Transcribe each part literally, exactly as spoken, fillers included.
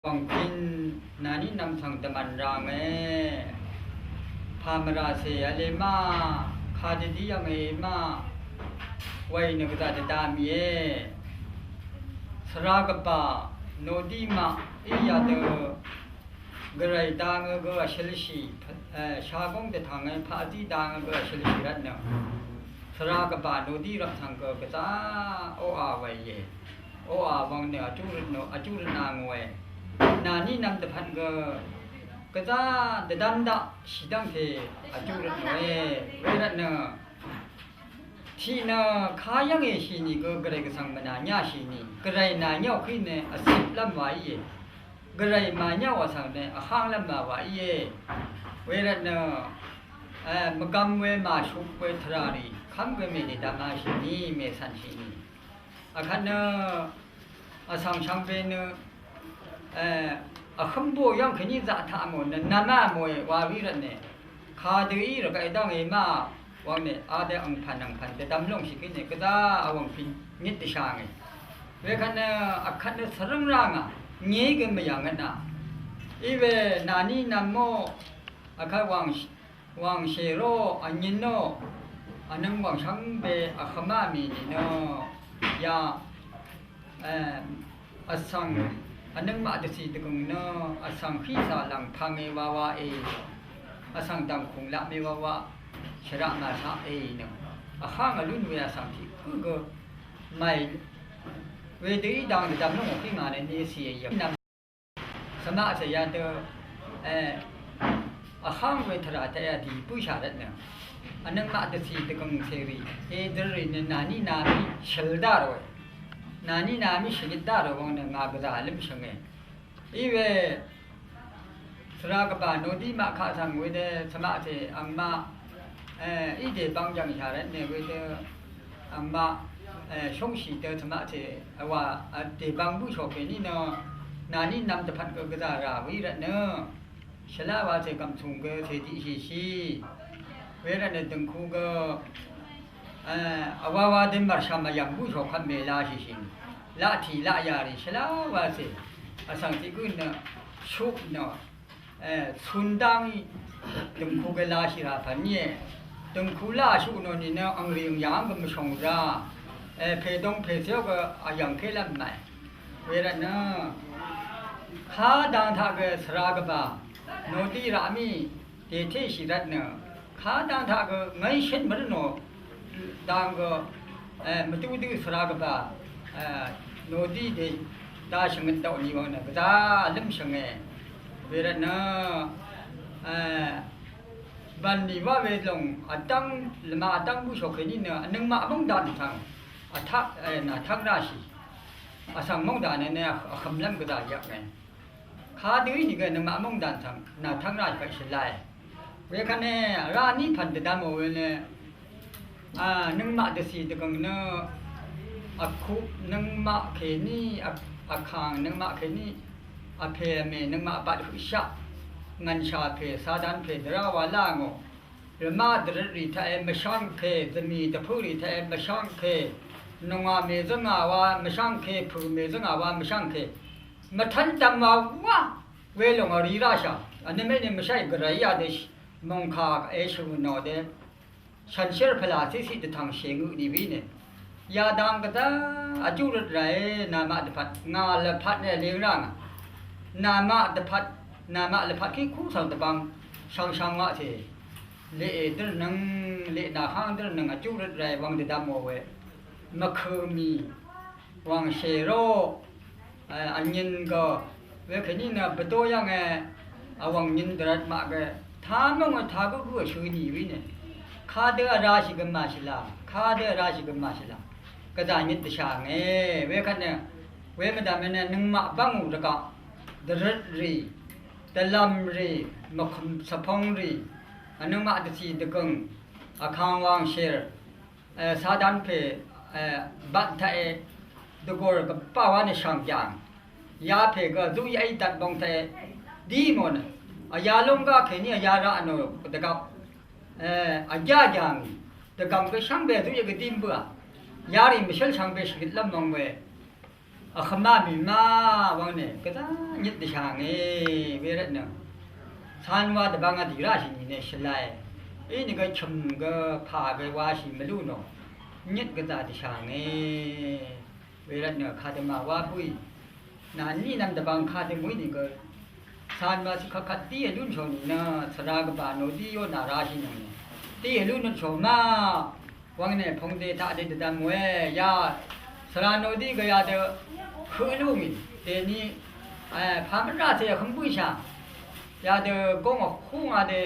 Wàngpin nàní nv̄m tv̀ng dvmv̀n ràngē. Pàmvràcè v̄le ma, kadvdí yv̀ngē ma, wàì nø gvzà dvdvm íe. Svra gvbà, nodí maq í yadø, gvray dangø gø vshølshì, e, shagóng dvtv̀ngē paqzí dangø gø vshølshì rvtnø. Svra gvbà nodí rvp tv̀ng gø gvzà oqà wàìe. Oqà wvng nø vjú røt nò, vjú røt nà ngòe. Nàní nv̄m dvpvt gø gvzà dvdvm daq shì dv́ngte vjú røt nòe. Wervt nø tiq nø kayv́ngè shìni gø gvray gvsvng mvnà nyá shìni. Gvray nà nyá òkí nø vciplv́m wa íe. Gvray mànyá wa svng nø vhánglv́m wa wa íe. Wervt nø, e, mvgvm we màshup we tvrà rì kv́m gø mèdèdvm a shìni, mècv̀n shìni. Vkvt nø vsvng shvngbe nø, e, vhǿm bò yv́ng kèní zaq taq mò nø nvmá mòe wa rì rvtne. Kadø í rvgaq dv́ngē ma wvng nø adø angpv̀n angpv̀n dvdvm lóngshì kèní gvzà vwv̀ngpin nyit dvshàngē. Wekvt nø vkvt nø svrǿng rá ngà ngí gø mvyv̀ngvt nà. Iwe nàní nvm mò vkvt wàng wàngshè ró, vnyøn ó, vnøng wàngshvngbe vhvmá mì nìnø, ya, e, vsvng, vnøngmaq dvcì dvgø̀ng nø, vsvng hícà lv̀ng pvngē wawa e, vsvng dv̀ngkùng laqmē wawa, shvraq màshaq e nø, vháng vlún we vsvng tiq gǿ gø, màì, wedø í dang dvdvm lúng òkí ngà nø, nìcì e yv̀ng. Svmaq cè yadø, e, vháng we tvrà taq yadì bǿshà rvtnø. Vnøngmaq dvcì dvgø̀ng cèrì, edø rì nø nàní nàmí shø̀l dá ròe. Nàní nàmí shvngit dá rò wvng nø ngà gvzà vlǿm shvnge. Iwe svra gvbà nodí maq kaq svng wedø svmaq cè angmaq, e, í dèbang jv̀ngshà rvtnø wedø angmaq, e, shóngshì dø svmaq cè vwà, e, dèbang bǿshò kèní nø nàní nvm dvpvt gø gvzà rà wí rvtnø. Shvlá wa cè gv̀msùng gø cè tiqshìshì. Wervtnø dø̀ngku gø, e, vwawa dø mv̀rshv̀m vyv̀ng bǿshò kvt mèlashìshì. Laqtì laqyà rì shvlá wa cè. Vsvng tiq gǿ nø shuq nø, e, cun dá ngí dø̀ngku gø lashì rà pv̀n íe. Dø̀ngku lá shuq nò nìnø angrì angyà gø mvshòng rá. E, pèdong pècéo gø vyv̀ngké lv́m màì. Wervtnø kadang taq gø svra gvbà nodí raqmí dètéshì rvtnø kadang taq gø ngv́nshǿn mvrǿ nò dang gø, e, mvdúdǿ svra gvbà, e, nodí dè dá shvngøt daqò ni wvng nø gvzà vlǿm shvnge. Wervtnø, e, bv̀n nì wá we lòng vdv́ng lvma vdv́ng bǿshò kèní nø vnøngmaq móng dàn svng vtaq, e, nà tv́ng ráshì. Vsvng móng dàn nø vhø̀mlv́m gvzà yvknge. Kadø í nìgø nøngmaq móng dàn svng nà tv́ng rá shvkvt shvlae. Wekvtne vrá ní pv̀n dvdvmò we nø, a, nøngmaq dvcì dvgø̀ng nø vkup nøngmaq kèní, a, vkàng nøngmaq kèní, vpè vmè nøngmaq vbat høqshaq ngv̀nshà pè sadan pè dvrá wa lá ngò. Rvmá dvrøtrì taqe mvshv́ngke, zvmì dvpǿrì taqe mvshv́ngke, nungà mèzǿngà wa mvshv́ngke, pø̀ mèzǿngà wa mvshv́ngke. Mvtv́n dvm wa wá, welòng vri ráshà, vnømé nø mvsháì gvray yadø mòngkà èshø̀ nò dø. Shànshér pvlà cíciq dvtv̀ng shèngø nìwí nø. Yadang gvdá vjú røt ràe, namaq dvpvt, ngà lvpat nø vleng rángà. Namaq dvpvt, namaq lvpat kí kú svng dvbvng, shvngshvng waqcè. Leqè dǿrnøng, leq nàháng dǿrnøng vjú røt ràe wvng dvdvmò we. Mvkø̀ mì, wàngshè ró, e, vnyøn gø, wekèní nø bvdó yv́nge, vwv̀ng nyøn dvrvt maq gø, tamǿngø tagǿ gǿ vshø̄ nì wí nø. Kadø vrashì gø màshvla, kadø vrashì gø màshvla. Gvzà nyøt dvshànge, wekvt nø, wemvdv̀m nø nøngmaq bv́ngù rvgaq, dvrøtrì, dvlv̀mrì, mvkø̀m svpōngrì, vnøngmaq dvcì dvgø̀ng, vkang wangshèr, e, sadan pè, e, bat taqe, dvgor gvbá wa nø shv̀ng jàng. Yapè gø zuqyaqí datbong taqe, dí mò nø. Vyalúng gá kèní vyaraq nò dvgvp. E, vyá jàng. Dvgv̀m gø shvngbe zuqyaq gø dím bǿà. Yarì mvshǿl shvngbe shvgøt lv́m mòng we. Vhvmá mì má wvng nø gvzá nyøt dvshà ngì we rvt nø. Cán wá dvbvng vdì ráshì nìnø shvlae. Inìgø chø̀m gø pà gø washì mvlú nò. Nyøt gvzá dvshà ngì we rvt nø kadø mà wá bǿì. Nàní nvm dvbvng kadø mø̀í nìgø. Cán wá shvkvt kvt dí èlún shò nìnø svra gvbà nò dí yó nà rashì nò nì. Dí èlún nò shò má. Wvng nø pungde taq dø dvdvm we ya svra nò dí gø yadø høq lú mì dèní, e, pà mvrá tè høng bǿshà yadø góng vkú ngà dø,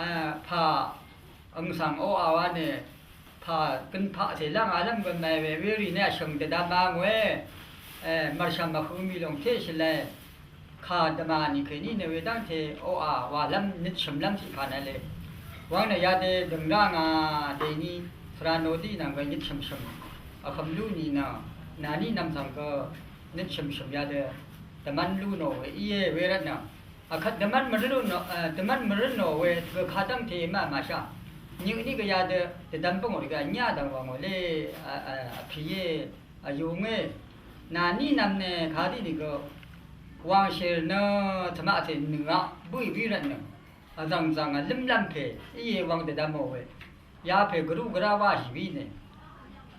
e, pà øng svng oqà wa nø pà gønpaq tè lv́ng alv́m gø mèí we werì nø vshø̀ng dvdvm a ngòe, e, mv̀rshv̀m vhø mì lòng té shvlē. Kà dvmà nìkèní nø wedv́ngte oqà wàlv́m nøt shø̀mlv́m tiq pà nvle. Wvng nø yadø dø̀ng rá ngà dèní svra nò dí nvng gø nøt shø̀mshø̀m vhøm lú nìnø nàní nvm svng gø nøt shø̀mshø̀m yadø dvmv́n lú nò we íe we rvt nø. Vkvt dvmv́n mvrǿ nò, e, dvmv́n mvrǿ nò we gø kadv́ngte mvmàshá. Nyøní gø yadø dvdvm bǿngò rì gø vnyá dv̀ng wv̀ngò lé, e, e, vpìé. Vyú ngé, nàní nvm nø kadí nìgø wàngshìr nø tvmaqtè nøngaq bǿì bǿì rvt nø vzv̀ngzv̀ng vlǿmlv́m pè íe wvng dvdvmò we. Yapè gvrú gvrá wáshì bǿì nø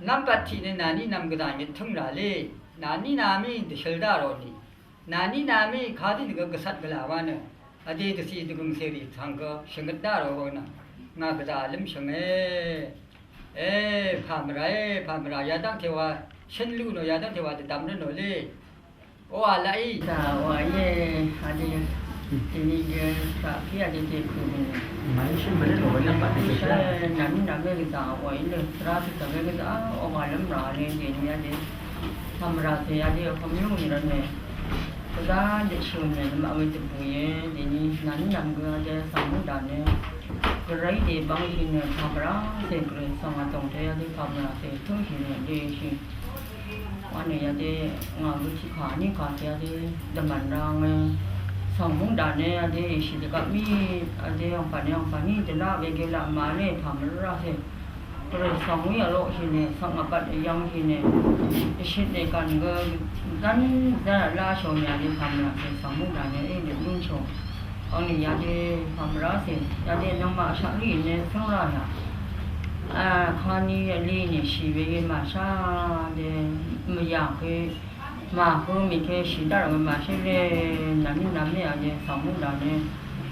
nvmbat tiq nø nàní nvm gvzà nyøt tǿng rà lé. Nàní nàmí dvshøl dá rò nì. Nàní nàmí kadí nìgø gvcat gvlà wa nø vdè dvcì dvgø̀ng cèrì tv̀ng gø shvngøt dá rò wvng nø ngà gvzà vlǿm shvnge. E, pà mvrà e, pà mvrà yadv́ngte wa shǿn lú nò yadv́ngte wa dvdvm rǿ nò lé. Oqà laqí. Dà wà íe, adø dèní gø taq pí adø dèkø̀ mì. Màí shǿn mvrǿ nò we nvmbat dvgø̀ shvlá. Nàní nàmí gvzà wà í nø svrá dvgv̀ng we gvzà oqà lv́m rà le dèní adø. Pà mvrà cè adø vhøm yú nì rvt nø. Gvzá dø shø̀n nø nvmaq we dvbù íe, dèní nàní nvm gø adø svng mú dà nø. Gvray dè bvngshì nø pà mvrà cè gvray svng vdòng dø adø pà mvrà cè tǿngshì nø dèshì. Wa nø yadø ngà gø tiq kà vní kà tø yadø dvmv̀n rvng svng mungdà nø yadø èshì dvgvp mí yadø angpà nø angpà ní dvlaq we gø laq màvlé pà mvrá tø. Gvray svng wí vloqshì nø svng vbat vyv̄ngshì nø èshøt nègv̀n gø gv́n dv́n vláshò nø yadø pà mvrá tø svng mungdà nø é nø lúnshò. Angni yadø pà mvrá tø yadø nøngmaq shaqlí nø cǿng rá yà. A, kani vli nìshì we màshá dø mvyà kø màhø mì kø shì dv́r we màshé le. Nv̀mí nv̀mí a dø svng mú dà dø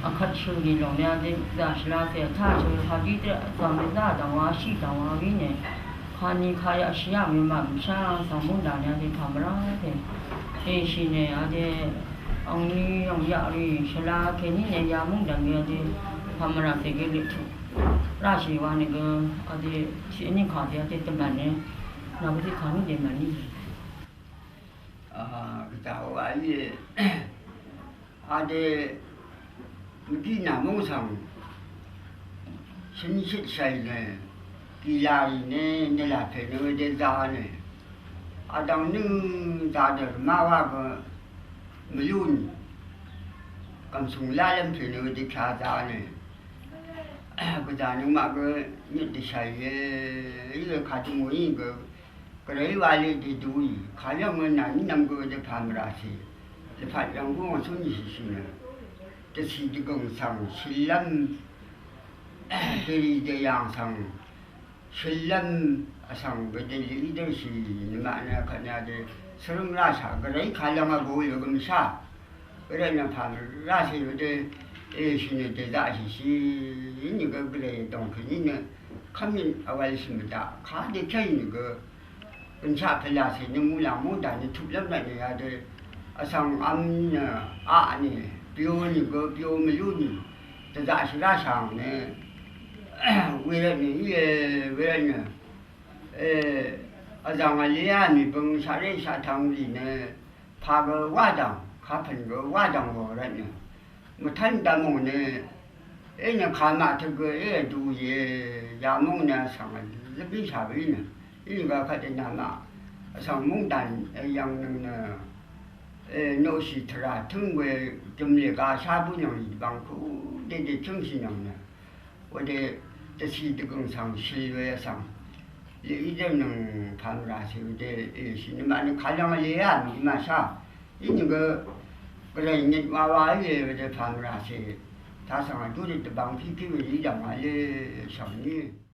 vkvt shø lì lòng dø dø zà shvla tè vtá shø kagí dø vtv̀ng dø dá dv̀ng wa shí dv̀ng wa wí nø kani kayaq shì yaq we màmshá svng mú dà dø pà mvrá tè. Èshì nø a dø angni angyaq rì shvla kèní nø ya mú dv̀ng we a dø pà mvrá tè gø lètuq ráshì wa nø gø a dø tiq vní kà dø a dø dvmv̀n nø nà gø dø kà ní dø mv̀n ní. A, gvzà wa íe. A dø mvgí nà móng svng shønshøt shàì nø gìlà rì nø nø là pè nø dø za nø. Advng nø za dø rvmá wa gø mvlú nì. Gv̀msùng lálv́m pè nø dø pya za nø. Gvzà nøngmaq gø nøt dvshàì íe. Í gø kadø mò í gø Gvray wa lé dèdø í kayv́ng nø nàní nvm gø dvpà mvrà tè. Dvpà yv̀ng gø ngò cúnshì shì nø. Dvcì dvgø̀ng svng shøllv́m. Dvrì dvyàng svng shøllv́m vsvng gø dvlì í dv́ngshì nø mànø kvt nø dø svrǿng ráshà gvray kayv́ng vgø yø gø mvshá. Gvray nø pà mvrá tè yø dø èshì nø dèzaqshì shì í nø gø gvray dòng kèní nø kv́mnøt vwv̄l shì mvdaq kadø kéì nø gø Gønshaq pvlacè nø muqlàng mungdà nø tuqlv́m rvtnø yadø vsvng vm nø aq nø byo nìgø byo mvlú nì dvzaqshì ráshàng nø wervtnø íe. Wervtnø vzv̀ng vlea mìbøng shaqré shaqtvng rì nø pà gø wádv̀ng kapø̀n gø wádv̀ng wò rvtnø Mvtán dvmò nø, é nø kà màtø gø é vdu íe, yamúng nø vsvng vzøbí shàbí nø, í nø gø kvt dø namaq, vsvng mungdàn, e, yv̀ngnøng nø, e, noqshì tvrà tǿng we, jø̀mlè gashá bǿnøng í dvbvng ku, dede tǿngshìnøng nø, wedø, dvcì dvgø̀ng svng shøl we vsvng. Lèí dvnøng pàmvràcè vdè èshì nø mànø kàlvng vlèá mvgì màshá. Í nø gø gvray nyøt wawa íe vdè pàmvràcè. Tasvng vdú dvbang pípí vdè í dv̀ng vlè shv̀ng ní.